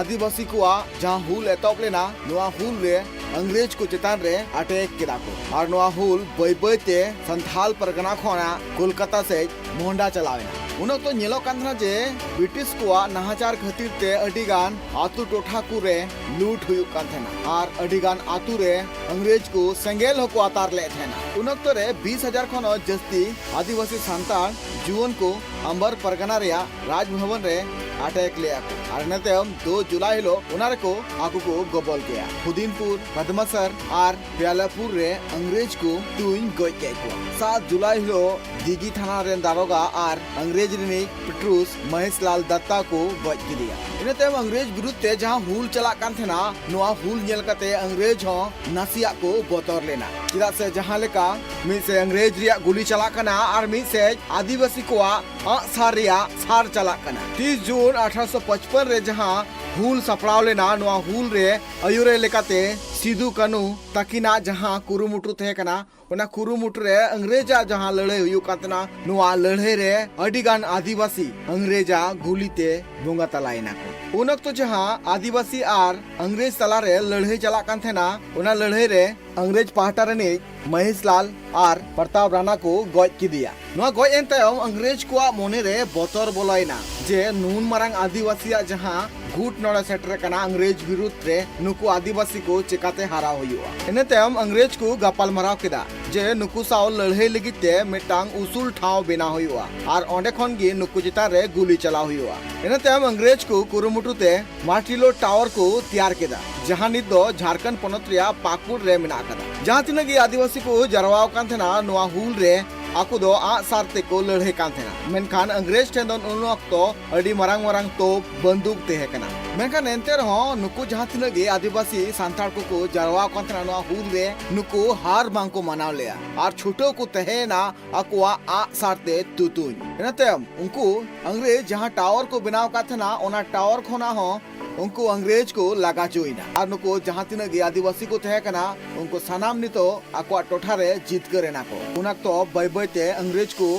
ᱟᱹᱫᱤᱵᱟᱹᱥᱤ ᱠᱚᱣᱟᱜ ᱡᱟᱦᱟᱸ ᱦᱩᱞ ᱮᱛᱚᱦᱚᱵ ᱞᱮᱱᱟ, ᱱᱚᱣᱟ ᱦᱩᱞ ᱨᱮ ᱤᱝᱨᱮᱡᱽ ᱠᱚ ᱪᱮᱛᱟᱱ ᱨᱮ ᱟᱴᱮᱠ ᱠᱮᱫᱟ ᱠᱚ ᱟᱨ ᱱᱚᱣᱟ ᱦᱩᱞ ᱵᱟᱹᱭ ᱵᱟᱹᱭ ᱛᱮ ᱥᱟᱱᱛᱷᱟᱞ ᱯᱟᱨᱜᱟᱱᱟ ᱠᱷᱚᱱᱟᱜ ᱠᱳᱞᱠᱟᱛᱟ ᱥᱮᱫ ᱢᱚᱦᱰᱟ ᱪᱟᱞᱟᱣ ᱮᱱᱟ᱾ ᱩᱱ ᱚᱠᱛᱚ ᱧᱮᱞᱚᱜ ᱠᱟᱱ ᱛᱟᱦᱮᱱᱟ ᱡᱮ ᱵᱨᱤᱴᱤᱥ ᱠᱚᱣᱟᱜ ᱱᱟᱦᱟᱪᱟᱨ ᱠᱷᱟᱹᱛᱤᱨ ᱛᱮ ᱟᱹᱰᱤ ᱜᱟᱱ ᱟᱹᱛᱩ ᱴᱚᱴᱷᱟ ᱠᱚᱨᱮ ᱞᱩᱴ ᱦᱩᱭᱩᱜ ᱠᱟᱱ ᱛᱟᱦᱮᱱᱟ ᱟᱨ ᱟᱹᱰᱤ ᱜᱟᱱ ᱟᱹᱛᱩ ᱨᱮ ᱤᱝᱨᱮᱡᱽ ᱠᱚ ᱥᱮᱸᱜᱮᱞ ᱦᱚᱸᱠᱚ ᱟᱛᱟᱨ ᱞᱮᱫ ᱛᱟᱦᱮᱱᱟ᱾ ᱩᱱ ᱚᱠᱛᱚ ᱨᱮ ᱵᱤᱥ ᱦᱟᱡᱟᱨ ᱠᱷᱚᱱ ᱦᱚᱸ ᱡᱟᱹᱥᱛᱤ ᱟᱹᱫᱤᱵᱟᱹᱥᱤ ᱥᱟᱱᱛᱟᱲ ᱡᱩᱣᱟᱹᱱ ᱠᱚ ᱟᱢᱵᱟᱨ ᱯᱟᱨᱜᱟᱱᱟ ᱨᱮᱭᱟᱜ ᱨᱟᱡᱽ ᱵᱷᱚᱵᱚᱱ ᱨᱮ ᱟᱴᱮᱠ ᱞᱮᱫᱼᱟ ᱠᱚ ᱟᱨ ᱤᱱᱟᱹ ᱛᱟᱭᱚᱢ ᱫᱩ ᱡᱩᱞᱟᱭ ᱦᱤᱞᱳᱜ ᱚᱱᱟ ᱨᱮᱠᱚ ᱟᱠᱚ ᱠᱚ ᱜᱚᱵᱚᱞ ᱠᱮᱫᱼᱟ᱾ ᱦᱩᱫᱤᱱᱯᱩᱨ, ᱯᱟᱫᱢᱟᱥᱟᱨ ᱟᱨ ᱯᱮᱭᱟᱞᱟᱯᱩᱨ ᱨᱮ ᱤᱝᱨᱮᱡᱽ ᱠᱚ ᱛᱩᱧ ᱜᱚᱡ ᱠᱮᱫ ᱠᱚᱣᱟ᱾ ᱥᱟᱛ ᱡᱩᱞᱟᱭ ᱦᱤᱞᱳᱜ ᱫᱤᱜᱤ ᱛᱷᱟᱱᱟ ᱨᱮᱱ ᱫᱟᱨᱚᱜᱟ ᱟᱨ ᱤᱝᱨᱮᱡᱽ ᱨᱤᱱᱤᱡ ᱯᱮᱴᱨᱩᱥ ᱢᱚᱦᱮᱥᱞᱟᱞ ᱫᱟᱛᱛᱟ ᱠᱚ ᱜᱚᱡ ᱠᱮᱫᱮᱭᱟ᱾ ᱤᱱᱟᱹ ᱛᱟᱭᱚᱢ ᱤᱝᱨᱮᱡᱽ ᱵᱤᱨᱩᱫᱷ ᱛᱮ ᱡᱟᱦᱟᱸ ᱦᱩᱞ ᱪᱟᱞᱟᱜ ᱠᱟᱱ ᱛᱟᱦᱮᱱᱟ, ᱱᱚᱣᱟ ᱦᱩᱞ ᱧᱮᱞ ᱠᱟᱛᱮ ᱤᱝᱨᱮᱡᱽ ᱦᱚᱸ ᱱᱟᱥᱮᱭᱟᱜ ᱠᱚ ᱵᱚᱛᱚᱨ ᱞᱮᱱᱟ, ᱪᱮᱫᱟᱜ ᱥᱮ ᱡᱟᱦᱟᱸ ᱞᱮᱠᱟ ᱢᱤᱫ ᱥᱮᱫ ᱤᱝᱨᱮᱡᱽ ᱨᱮᱭᱟᱜ ᱜᱩᱞᱤ ᱪᱟᱞᱟᱜ ᱠᱟᱱᱟ ᱟᱨ ᱢᱤᱫ ᱥᱮᱫ ᱟᱹᱫᱤᱵᱟᱹᱥᱤ ᱠᱚᱣᱟᱜ ᱟᱜ ᱥᱟᱨ ᱨᱮᱭᱟᱜ ᱥᱟᱨ ᱪᱟᱞᱟᱜ ᱠᱟᱱᱟ᱾ ᱛᱤᱥ ᱡᱩᱱ ᱟᱴᱷᱨᱚᱥᱚ ᱯᱚᱪᱯᱚᱱ ᱨᱮ ᱡᱟᱦᱟᱸ ᱦᱩᱞ ᱥᱟᱯᱲᱟᱣ ᱞᱮᱱᱟ, ᱱᱚᱣᱟ ᱦᱩᱞ ᱨᱮ ᱟᱹᱭᱩᱨᱮ ᱞᱮᱠᱟᱛᱮ ᱥᱤᱫᱩ ᱠᱟᱹᱱᱩ ᱛᱟᱹᱠᱤᱱᱟᱜ ᱡᱟᱦᱟᱸ ᱠᱩᱨᱩᱢᱩᱴᱩ ᱛᱟᱦᱮᱸ ᱠᱟᱱᱟ, ᱚᱱᱟ ᱠᱩᱨᱩᱢᱩᱴᱩ ᱨᱮ ᱤᱝᱨᱮᱡᱟᱜ ᱡᱟᱦᱟᱸ ᱞᱟᱹᱲᱦᱟᱹᱭ ᱦᱩᱭᱩᱜ ᱠᱟᱱ ᱛᱟᱦᱮᱱᱟ, ᱱᱚᱣᱟ ᱞᱟᱹᱲᱦᱟᱹᱭ ᱨᱮ ᱟᱹᱰᱤ ᱜᱟᱱ ᱟᱹᱫᱤᱵᱟᱹᱥᱤ ᱤᱝᱨᱮᱡᱟᱜ ᱜᱩᱞᱤ ᱛᱮ ᱵᱚᱸᱜᱟ ᱛᱟᱞᱟᱭᱮᱱᱟ ᱠᱚ᱾ ᱩᱱ ᱚᱠᱛᱚ ᱡᱟᱦᱟᱸ ᱟᱹᱫᱤᱵᱟᱹᱥᱤ ᱟᱨ ᱤᱝᱨᱮᱡᱽ ᱛᱟᱞᱟᱨᱮ ᱞᱟᱹᱲᱦᱟᱹᱭ ᱪᱟᱞᱟᱜ ᱠᱟᱱ ᱛᱟᱦᱮᱱᱟ, ᱚᱱᱟ ᱞᱟᱹᱲᱦᱟᱹᱭ ᱨᱮ ᱤᱝᱨᱮᱡᱽ ᱯᱟᱦᱴᱟ ᱨᱤᱱᱤᱡ ᱢᱚᱦᱮᱥᱞᱟᱞ ᱟᱨ ᱯᱨᱚᱛᱟᱯ ᱨᱟᱱᱟ ᱠᱚ ᱜᱚᱡ ᱠᱮᱫᱮᱭᱟ᱾ ᱱᱚᱣᱟ ᱜᱚᱡ ᱮᱱ ᱛᱟᱭᱚᱢ ᱤᱝᱨᱮᱡᱽ ᱠᱚᱣᱟᱜ ᱢᱚᱱᱮ ᱨᱮ ᱵᱚᱛᱚᱨ ᱵᱚᱞᱚᱭᱮᱱᱟ ᱡᱮ ᱱᱩᱱ ᱢᱟᱨᱟᱝ ᱟᱹᱫᱤᱵᱟᱹᱥᱤᱭᱟᱜ ᱡᱟᱦᱟᱸ ᱜᱩᱴ ᱱᱚᱰᱮ ᱥᱮᱴᱮᱨ ᱟᱠᱟᱱᱟ ᱤᱝᱨᱮᱡᱽ ᱵᱤᱨᱩᱫᱷ ᱨᱮ, ᱱᱩᱠᱩ ᱟᱹᱫᱤᱵᱟᱹᱥᱤ ᱠᱚ ᱪᱮᱠᱟᱛᱮ ᱦᱟᱨᱟᱣ ᱦᱩᱭᱩᱜᱼᱟ᱾ ᱤᱱᱟᱹ ᱛᱟᱭᱚᱢ ᱤᱝᱨᱮᱡᱽ ᱠᱚ ᱜᱟᱯᱟᱞ ᱢᱟᱨᱟᱣ ᱠᱮᱫᱟ ᱡᱮ ᱱᱩᱠᱩ ᱥᱟᱶ ᱞᱟᱹᱲᱦᱟᱹᱭ ᱞᱟᱹᱜᱤᱫ ᱛᱮ ᱢᱤᱫᱴᱟᱝ ᱩᱥᱩᱞ ᱴᱷᱟᱶ ᱵᱮᱱᱟᱣ ᱦᱩᱭᱩᱜᱼᱟ ᱟᱨ ᱚᱸᱰᱮ ᱠᱷᱚᱱ ᱜᱮ ᱱᱩᱠᱩ ᱪᱮᱛᱟᱱ ᱨᱮ ᱜᱩᱞᱤ ᱪᱟᱞᱟᱣ ᱦᱩᱭᱩᱜᱼᱟ᱾ ᱤᱱᱟᱹ ᱛᱟᱭᱚᱢ ᱤᱝᱨᱮᱡᱽ ᱠᱚ ᱠᱩᱨᱩᱢᱩᱴᱩ ᱛᱮ ᱢᱟᱨᱴᱤᱞᱳ ᱴᱟᱣᱟᱨ ᱠᱚ ᱛᱮᱭᱟᱨ ᱠᱮᱫᱟ, ᱡᱟᱦᱟᱸ ᱱᱤᱛ ᱫᱚ ᱡᱷᱟᱲᱠᱷᱚᱸᱰ ᱯᱚᱱᱚᱛ ᱨᱮᱭᱟᱜ ᱯᱟᱠᱩᱲ ᱨᱮ ᱢᱮᱱᱟᱜ ᱟᱠᱟᱫᱟ᱾ ᱡᱟᱦᱟᱸ ᱛᱤᱱᱟᱹᱜ ᱜᱮ ᱟᱹᱫᱤᱵᱟᱹᱥᱤ ᱠᱚ ᱡᱟᱨᱣᱟ ᱟᱠᱟᱱ ᱛᱟᱦᱮᱱᱟ, ᱱᱚᱣᱟ ᱦᱩᱞ ᱨᱮ ᱟᱠᱚ ᱫᱚ ᱟᱜ ᱥᱟᱨ ᱛᱮᱠᱚ ᱞᱟᱹᱲᱦᱟᱹᱭ ᱠᱟᱱ ᱛᱟᱦᱮᱱᱟ᱾ ᱢᱮᱱᱠᱷᱟᱱ ᱤᱝᱨᱮᱡᱽ ᱴᱷᱮᱱ ᱫᱚ ᱩᱱ ᱚᱠᱛᱚ ᱟᱹᱰᱤ ᱢᱟᱨᱟᱝ ᱢᱟᱨᱟᱝ ᱛᱳᱯ, ᱵᱟᱱᱫᱩᱠ ᱛᱟᱦᱮᱸ ᱠᱟᱱᱟ᱾ ᱢᱮᱱᱠᱷᱟᱱ ᱮᱱᱛᱮ ᱨᱮᱦᱚᱸ ᱱᱩᱠᱩ ᱡᱟᱦᱟᱸ ᱛᱤᱱᱟᱹᱜ ᱜᱮ ᱟᱹᱫᱤᱵᱟᱹᱥᱤ ᱥᱟᱱᱛᱟᱲ ᱠᱚᱠᱚ ᱡᱟᱨᱣᱟ ᱟᱠᱟᱱ ᱛᱟᱦᱮᱱᱟ ᱱᱚᱣᱟ ᱦᱩᱞ ᱨᱮ, ᱱᱩᱠᱩ ᱦᱟᱨ ᱵᱟᱝ ᱠᱚ ᱢᱟᱱᱟᱣ ᱞᱮᱫᱼᱟ ᱟᱨ ᱪᱷᱩᱴᱟᱹᱣ ᱠᱚ ᱛᱟᱦᱮᱸᱭᱮᱱᱟ ᱟᱠᱚᱣᱟᱜ ᱟᱜ ᱥᱟᱨ ᱛᱮ ᱛᱩᱛᱩᱧ᱾ ᱤᱱᱟᱹ ᱛᱟᱭᱚᱢ ᱩᱱᱠᱩ ᱤᱝᱨᱮᱡᱽ ᱡᱟᱦᱟᱸ ᱴᱟᱣᱟᱨ ᱠᱚ ᱵᱮᱱᱟᱣ ᱟᱠᱟᱫ ᱛᱟᱦᱮᱱᱟ, ᱚᱱᱟ ᱴᱟᱣᱟᱨ ᱠᱷᱚᱱᱟᱜ ᱦᱚᱸ ᱩᱱᱠᱩ ᱤᱝᱨᱮᱡᱽ ᱠᱚ ᱞᱟᱜᱟ ᱦᱚᱪᱚᱭᱮᱱᱟ ᱟᱨ ᱱᱩᱠᱩ ᱡᱟᱦᱟᱸ ᱛᱤᱱᱟᱹᱜ ᱜᱮ ᱟᱹᱫᱤᱵᱟᱹᱥᱤ ᱠᱚ ᱛᱟᱦᱮᱸ ᱠᱟᱱᱟ, ᱩᱱᱠᱩ ᱥᱟᱱᱟᱢ ᱱᱤᱛᱚᱜ ᱟᱠᱚᱣᱟᱜ ᱴᱚᱴᱷᱟ ᱨᱮ ᱡᱤᱛᱠᱟᱹᱨ ᱮᱱᱟ ᱠᱚ᱾ ᱩᱱ ᱚᱠᱛᱚ ᱵᱟᱹᱭ ᱵᱟᱹᱭ ᱛᱮ ᱤᱝᱨᱮᱡᱽ ᱠᱚ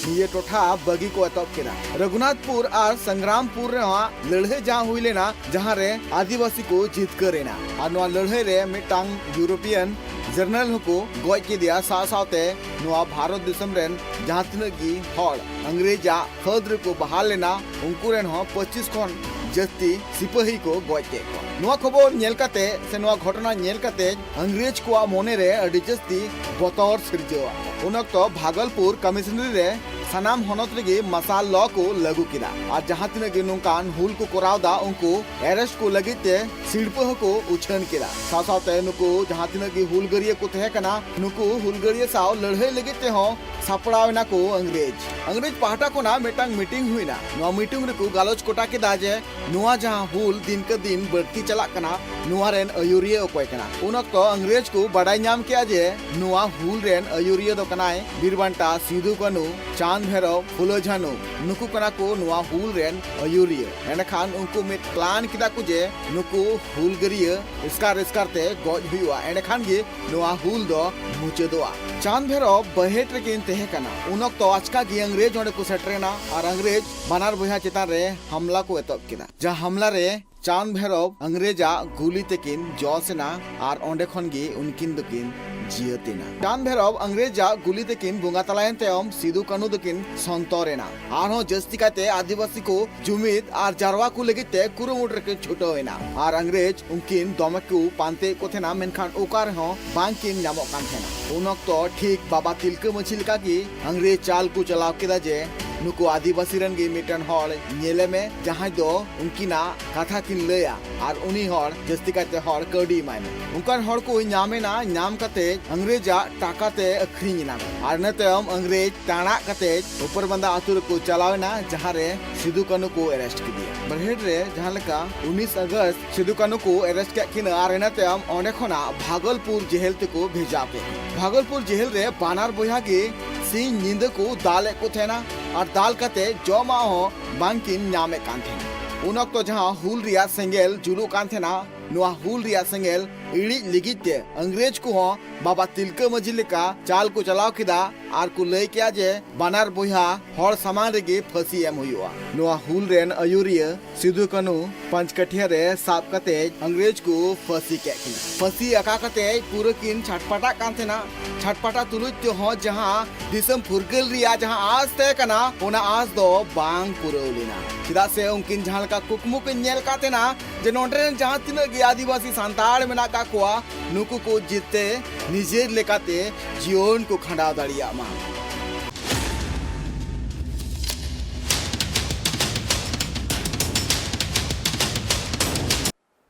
ᱱᱤᱭᱟᱹ ᱴᱚᱴᱷᱟ ᱵᱟᱹᱜᱤ ᱠᱚ ᱮᱛᱚᱦᱚᱵ ᱠᱮᱫᱟ᱾ ᱨᱚᱜᱷᱩᱱᱟᱛᱷᱯᱩᱨ ᱟᱨ ᱥᱚᱝᱜᱨᱟᱢᱯᱩᱨ ᱨᱮᱦᱚᱸ ᱞᱟᱹᱲᱦᱟᱹᱭ ᱡᱟᱦᱟᱸ ᱦᱩᱭ ᱞᱮᱱᱟ, ᱡᱟᱦᱟᱸ ᱨᱮ ᱟᱹᱫᱤᱵᱟᱹᱥᱤ ᱠᱚ ᱡᱤᱛᱠᱟᱹᱨ ᱮᱱᱟ ᱟᱨ ᱱᱚᱣᱟ ᱞᱟᱹᱲᱦᱟᱹᱭ ᱨᱮ ᱢᱤᱫᱴᱟᱝ ᱤᱭᱩᱨᱳᱯᱤᱭᱟᱱ ᱡᱮᱱᱟᱨᱮᱞ ᱦᱚᱸᱠᱚ ᱜᱚᱡ ᱠᱮᱫᱮᱭᱟ᱾ ᱥᱟᱶ ᱥᱟᱶᱛᱮ ᱱᱚᱣᱟ ᱵᱷᱟᱨᱚᱛ ᱫᱤᱥᱚᱢ ᱨᱮᱱ ᱡᱟᱦᱟᱸ ᱛᱤᱱᱟᱹᱜ ᱜᱮ ᱦᱚᱲ ᱤᱝᱨᱮᱡᱽ ᱟᱜ ᱯᱷᱟᱹᱫᱽ ᱨᱮᱠᱚ ᱵᱟᱦᱟᱞ ᱞᱮᱱᱟ, ᱩᱱᱠᱩ ᱨᱮᱱ ᱦᱚᱸ ᱯᱚᱸᱪᱤᱥ ᱠᱷᱚᱱ ᱡᱟᱹᱥᱛᱤ ᱥᱤᱯᱟᱹᱦᱤ ᱠᱚ ᱜᱚᱡ ᱠᱮᱫ ᱠᱚᱣᱟ᱾ ᱱᱚᱣᱟ ᱠᱷᱚᱵᱚᱨ ᱧᱮᱞ ᱠᱟᱛᱮ ᱥᱮ ᱱᱚᱣᱟ ᱜᱷᱚᱴᱚᱱᱟ ᱧᱮᱞ ᱠᱟᱛᱮ ᱤᱝᱨᱮᱡᱽ ᱠᱚᱣᱟᱜ ᱢᱚᱱᱮ ᱨᱮ ᱟᱹᱰᱤ ᱡᱟᱹᱥᱛᱤ ᱵᱚᱛᱚᱨ ᱥᱤᱨᱡᱟᱹᱣᱟ᱾ ᱩᱱ ᱚᱠᱛᱚ ᱵᱷᱟᱜᱚᱞᱯᱩᱨ ᱠᱚᱢᱤᱥᱚᱱᱟᱨᱤ ᱨᱮ ᱥᱟᱱᱟᱢ ᱦᱚᱱᱚᱛ ᱨᱮᱜᱮ ᱢᱟᱨᱥᱟᱞ ᱞᱚ ᱠᱚ ᱞᱟᱹᱜᱩ ᱠᱮᱫᱟ ᱟᱨ ᱡᱟᱦᱟᱸ ᱛᱤᱱᱟᱹᱜ ᱜᱮ ᱱᱚᱝᱠᱟᱱ ᱦᱩᱞ ᱠᱚ ᱠᱚᱨᱟᱣ ᱫᱟ, ᱩᱱᱠᱩ ᱮᱨᱮᱥᱴ ᱠᱚ ᱞᱟᱹᱜᱤᱫ ᱛᱮ ᱥᱤᱲᱯᱟᱹ ᱦᱚᱸᱠᱚ ᱩᱪᱷᱟᱹᱱ ᱠᱮᱫᱟ᱾ ᱥᱟᱶ ᱥᱟᱶᱛᱮ ᱱᱩᱠᱩ ᱡᱟᱦᱟᱸ ᱛᱤᱱᱟᱹᱜ ᱜᱮ ᱦᱩᱞᱜᱟᱹᱨᱤᱭᱟᱹ ᱠᱚ ᱛᱟᱦᱮᱸ ᱠᱟᱱᱟ, ᱱᱩᱠᱩ ᱦᱩᱞᱜᱟᱹᱨᱤᱭᱟᱹ ᱥᱟᱶ ᱞᱟᱹᱲᱦᱟᱹᱭ ᱞᱟᱹᱜᱤᱫ ᱛᱮᱦᱚᱸ ᱥᱟᱯᱲᱟᱣ ᱮᱱᱟ ᱠᱚ ᱤᱝᱨᱮᱡᱽ᱾ ᱤᱝᱨᱮᱡᱽ ᱯᱟᱦᱴᱟ ᱠᱷᱚᱱᱟᱜ ᱢᱤᱫᱴᱟᱝ ᱢᱤᱴᱤᱝ ᱦᱩᱭᱱᱟ᱾ ᱱᱚᱣᱟ ᱢᱤᱴᱤᱝ ᱨᱮᱠᱚ ᱜᱟᱞᱚᱪ ᱜᱚᱴᱟ ᱠᱮᱫᱟ ᱡᱮ ᱱᱚᱣᱟ ᱡᱟᱦᱟᱸ ᱦᱩᱞ ᱫᱤᱱᱠᱮ ᱫᱤᱱ ᱵᱟᱹᱲᱛᱤ ᱪᱟᱞᱟᱜ ᱠᱟᱱᱟ, ᱱᱚᱣᱟ ᱨᱮᱱ ᱟᱹᱭᱩᱨᱤᱭᱟᱹ ᱚᱠᱚᱭ ᱠᱟᱱᱟ᱾ ᱩᱱ ᱚᱠᱛᱚ ᱤᱝᱨᱮᱡᱽ ᱠᱚ ᱵᱟᱰᱟᱭ ᱧᱟᱢ ᱠᱮᱫᱟ ᱡᱮ ᱱᱚᱣᱟ ᱦᱩᱞ ᱨᱮᱱ ᱟᱹᱭᱩᱨᱤᱭᱟᱹ ᱫᱚ ᱠᱟᱱᱟᱭ ᱵᱤᱨ ᱵᱟᱱᱴᱟ ᱥᱤᱫᱩ ᱠᱟᱹᱱᱩ, ᱪᱟᱸᱫᱽ ᱵᱷᱮᱨᱚᱵ, ᱯᱷᱩᱞᱳ ᱡᱷᱟᱱᱩ, ᱱᱩᱠᱩ ᱠᱟᱱᱟ ᱠᱚ ᱱᱚᱣᱟ ᱦᱩᱞ ᱨᱮᱱ ᱟᱹᱭᱩᱨᱤᱭᱟᱹ᱾ ᱮᱸᱰᱮᱠᱷᱟᱱ ᱩᱱᱠᱩ ᱢᱤᱫ ᱯᱞᱟᱱ ᱠᱮᱫᱟ ᱠᱚ ᱡᱮ ᱱᱩᱠᱩ ᱦᱩᱞᱜᱟᱹᱨᱤᱭᱟᱹ ᱮᱥᱠᱟᱨ ᱮᱥᱠᱟᱨ ᱛᱮ ᱜᱚᱡ ᱦᱩᱭᱩᱜᱼᱟ, ᱮᱸᱰᱮᱠᱷᱟᱱ ᱜᱮ ᱱᱚᱣᱟ ᱦᱩᱞ ᱫᱚ ᱢᱩᱪᱟᱹᱫᱚᱜᱼᱟ᱾ ᱪᱟᱸᱫᱽ ᱵᱷᱮᱨᱚᱵ ᱵᱟᱦᱮᱴ ᱨᱮᱠᱤᱱ ᱛᱟᱦᱮᱸ ᱠᱟᱱᱟ᱾ ᱩᱱ ᱚᱠᱛᱚ ᱟᱪᱠᱟ ᱜᱮ ᱤᱝᱨᱮᱡᱽ ᱚᱸᱰᱮ ᱠᱚ ᱥᱮᱴᱮᱨᱮᱱᱟ ᱟᱨ ᱤᱝᱨᱮᱡᱽ ᱵᱟᱱᱟᱨ ᱵᱚᱭᱦᱟ ᱪᱮᱛᱟᱱ ᱨᱮ ᱦᱟᱢᱞᱟ ᱠᱚ ᱮᱛᱚᱦᱚᱵ ᱠᱮᱫᱟ᱾ ᱡᱟᱦᱟᱸ ᱦᱟᱢᱞᱟ ᱨᱮ ᱪᱟᱸᱫᱽ ᱵᱷᱮᱨᱚᱵ ᱤᱝᱨᱮᱡᱽ ᱟᱜ ᱜᱩᱞᱤ ᱛᱮᱠᱤᱱ ᱡᱚᱥ ᱮᱱᱟ ᱟᱨ ᱚᱸᱰᱮ ᱠᱷᱚᱱ ᱜᱮ ᱩᱱᱠᱤᱱ ᱫᱚᱠᱤᱱ ᱡᱤᱭᱟᱹᱛ ᱮᱱᱟ᱾ ᱪᱟᱸᱫᱽ ᱵᱷᱮᱨᱚᱵ ᱤᱝᱨᱮᱡᱽ ᱟᱜ ᱜᱩᱞᱤ ᱛᱮᱠᱤᱱ ᱵᱚᱸᱜᱟ ᱛᱟᱞᱟᱭᱮᱱ ᱛᱟᱭᱚᱢ ᱥᱤᱫᱩ ᱠᱟᱹᱱᱩ ᱫᱚᱠᱤᱱ ᱥᱚᱱᱛᱚᱨ ᱮᱱᱟ᱾ ᱟᱨᱦᱚᱸ ᱡᱟᱹᱥᱛᱤ ᱠᱟᱭᱛᱮ ᱟᱹᱫᱤᱵᱟᱹᱥᱤ ᱠᱚ ᱡᱩᱢᱤᱫ ᱟᱨ ᱡᱟᱨᱣᱟ ᱠᱚ ᱞᱟᱹᱜᱤᱫ ᱛᱮ ᱠᱩᱨᱩᱢᱩᱴᱩ ᱨᱮᱠᱤᱱ ᱪᱷᱩᱴᱟᱹᱣ ᱮᱱᱟ᱾ ᱟᱨ ᱤᱝᱨᱮᱡᱽ ᱩᱱᱠᱤᱱ ᱫᱚᱢᱮ ᱠᱚ ᱯᱟᱱᱛᱮᱭᱮᱫ ᱠᱚ ᱛᱟᱦᱮᱱᱟ, ᱢᱮᱱᱠᱷᱟᱱ ᱚᱠᱟ ᱨᱮᱦᱚᱸ ᱵᱟᱝᱠᱤᱱ ᱧᱟᱢᱚᱜ ᱠᱟᱱ ᱛᱟᱦᱮᱱᱟ᱾ ᱩᱱ ᱚᱠᱛᱚ ᱴᱷᱤᱠ ᱵᱟᱵᱟ ᱛᱤᱞᱠᱟᱹ ᱢᱟᱹᱡᱷᱤ ᱞᱮᱠᱟᱜᱮ ᱤᱝᱨᱮᱡᱽ ᱪᱟᱞ ᱠᱚ ᱪᱟᱞᱟᱣ ᱠᱮᱫᱟ ᱡᱮ ᱱᱩᱠᱩ ᱟᱹᱫᱤᱵᱟᱹᱥᱤ ᱨᱮᱱ ᱜᱮ ᱢᱤᱫᱴᱮᱱ ᱦᱚᱲ ᱧᱮᱞᱮ ᱢᱮ, ᱡᱟᱦᱟᱸᱭ ᱫᱚ ᱩᱱᱠᱤᱱᱟᱜ ᱠᱟᱛᱷᱟ ᱠᱤᱱ ᱞᱟᱹᱭᱟ ᱟᱨ ᱩᱱᱤ ᱦᱚᱲ ᱡᱟᱹᱥᱛᱤ ᱠᱟᱭᱛᱮ ᱦᱚᱲ ᱠᱟᱹᱣᱰᱤ ᱮᱢᱟᱭ ᱢᱮ᱾ ᱚᱱᱠᱟᱱ ᱦᱚᱲ ᱠᱚ ᱧᱟᱢ ᱮᱱᱟ, ᱧᱟᱢ ᱠᱟᱛᱮ ᱤᱝᱨᱮᱡᱽ ᱟᱜ ᱴᱟᱠᱟ ᱛᱮ ᱟᱹᱠᱷᱨᱤᱧ ᱮᱱᱟ ᱠᱚ᱾ ᱟᱨ ᱤᱱᱟᱹ ᱛᱟᱭᱚᱢ ᱤᱝᱨᱮᱡᱽ ᱛᱟᱲᱟᱜ ᱠᱟᱛᱮ ᱩᱯᱚᱨᱵᱟᱸᱫᱟ ᱟᱛᱳ ᱨᱮᱠᱚ ᱪᱟᱞᱟᱣ ᱮᱱᱟ, ᱡᱟᱦᱟᱸ ᱨᱮ ᱥᱤᱫᱩ ᱠᱟᱹᱱᱩ ᱠᱚ ᱮᱨᱮᱥᱴ ᱠᱮᱫᱮᱭᱟ᱾ ᱵᱟᱨᱦᱮᱴ ᱨᱮ ᱡᱟᱦᱟᱸ ᱞᱮᱠᱟ ᱩᱱᱤᱥ ᱟᱜᱚᱥᱴ ᱥᱤᱫᱩ ᱠᱟᱹᱱᱩ ᱠᱚ ᱮᱨᱮᱥᱴ ᱠᱮᱫ ᱠᱤᱱᱟ ᱟᱨ ᱤᱱᱟᱹ ᱛᱟᱭᱚᱢ ᱚᱸᱰᱮ ᱠᱷᱚᱱᱟᱜ ᱵᱷᱟᱜᱚᱞᱯᱩᱨ ᱡᱮᱦᱮᱞ ᱛᱮᱠᱚ ᱵᱷᱮᱡᱟ ᱠᱮᱫ ᱠᱤᱱᱟ᱾ ᱵᱷᱟᱜᱚᱞᱯᱩᱨ ᱡᱮᱦᱮᱞ ᱨᱮ ᱵᱟᱱᱟᱨ ᱵᱚᱭᱦᱟ ᱜᱮ ᱥᱤᱧ ᱧᱤᱫᱟᱹ ᱠᱚ ᱫᱟᱞᱮᱫ ᱠᱚ ᱛᱟᱦᱮᱱᱟ ᱟᱨ ᱫᱟᱞ ᱠᱟᱛᱮ ᱡᱚᱢᱟᱜ ᱦᱚᱸ ᱵᱟᱝᱠᱤᱱ ᱧᱟᱢᱮᱫ ᱠᱟᱱ ᱛᱟᱦᱮᱱᱟ᱾ ᱩᱱ ᱚᱠᱛᱚ ᱡᱟᱦᱟᱸ ᱦᱩᱞ ᱨᱮᱭᱟᱜ ᱥᱮᱸᱜᱮᱞ ᱡᱩᱞᱩᱜ ᱠᱟᱱ ᱛᱟᱦᱮᱱᱟ, ᱱᱚᱣᱟ ᱦᱩᱞ ᱨᱮᱭᱟᱜ ᱥᱮᱸᱜᱮᱞ ᱤᱬᱤᱡ ᱞᱟᱹᱜᱤᱫ ᱛᱮ ᱤᱝᱨᱮᱡᱽ ᱠᱚᱦᱚᱸ ᱵᱟᱵᱟ ᱛᱤᱞᱠᱟᱹ ᱢᱟᱹᱡᱷᱤ ᱞᱮᱠᱟ ᱪᱟᱞ ᱠᱚ ᱪᱟᱞᱟᱣ ᱠᱮᱫᱟ ᱟᱨ ᱠᱚ ᱞᱟᱹᱭ ᱠᱮᱫᱟ ᱡᱮ ᱵᱟᱱᱟᱨ ᱵᱚᱭᱦᱟ ᱦᱚᱲ ᱥᱟᱢᱟᱝ ᱨᱮᱜᱮ ᱯᱷᱟᱹᱥᱤ ᱮᱢ ᱦᱩᱭᱩᱜᱼᱟ᱾ ᱱᱚᱣᱟ ᱦᱩᱞ ᱨᱮᱱ ᱟᱹᱭᱩᱨᱤᱭᱟᱹ ᱥᱤᱫᱩ ᱠᱟᱹᱱᱦᱩ ᱯᱟᱸᱪᱠᱟᱹᱴᱷᱤᱭᱟᱹ ᱨᱮ ᱥᱟᱵ ᱠᱟᱛᱮ ᱤᱝᱨᱮᱡᱽ ᱠᱚ ᱯᱷᱟᱹᱥᱤ ᱠᱮᱫ ᱠᱤᱱᱟ᱾ ᱯᱷᱟᱹᱥᱤ ᱟᱠᱟ ᱠᱟᱛᱮ ᱯᱩᱨᱟᱹ ᱠᱤᱱ ᱪᱷᱟᱴᱯᱟᱴᱟᱜ ᱠᱟᱱ ᱛᱟᱦᱮᱱᱟ᱾ ᱪᱷᱟᱴᱯᱟᱴᱟ ᱛᱩᱞᱩᱡ ᱛᱮᱦᱚᱸ ᱡᱟᱦᱟᱸ ᱫᱤᱥᱚᱢ ᱯᱷᱩᱨᱜᱟᱹᱞ ᱨᱮᱭᱟᱜ ᱡᱟᱦᱟᱸ ᱟᱸᱥ ᱛᱟᱦᱮᱸ ᱠᱟᱱᱟ, ᱚᱱᱟ ᱟᱸᱥ ᱫᱚ ᱵᱟᱝ ᱯᱩᱨᱟᱹᱣ ᱞᱮᱱᱟ᱾ ᱪᱮᱫᱟᱜ ᱥᱮ ᱩᱱᱠᱤᱱ ᱡᱟᱦᱟᱸ ᱞᱮᱠᱟ ᱠᱩᱠᱢᱩ ᱠᱤᱱ ᱧᱮᱞ ᱠᱟᱫ ᱛᱟᱦᱮᱱᱟ ᱡᱮ ᱱᱚᱰᱮ ᱨᱮᱱ ᱡᱟᱦᱟᱸ ᱛᱤᱱᱟᱹᱜ ᱜᱮ ᱟᱹᱫᱤᱵᱟᱹᱥᱤ ᱥᱟᱱᱛᱟᱲ ᱢᱮᱱᱟᱜ ᱠᱟᱜ ᱠᱚᱣᱟ, ᱱᱩᱠᱩ ᱠᱚ ᱡᱮᱛᱮ ᱱᱤᱡᱮᱨ ᱞᱮᱠᱟᱛᱮ ᱡᱤᱭᱚᱱ ᱠᱚ ᱠᱷᱟᱸᱰᱟᱣ ᱫᱟᱲᱮᱭᱟᱜ ᱢᱟ᱾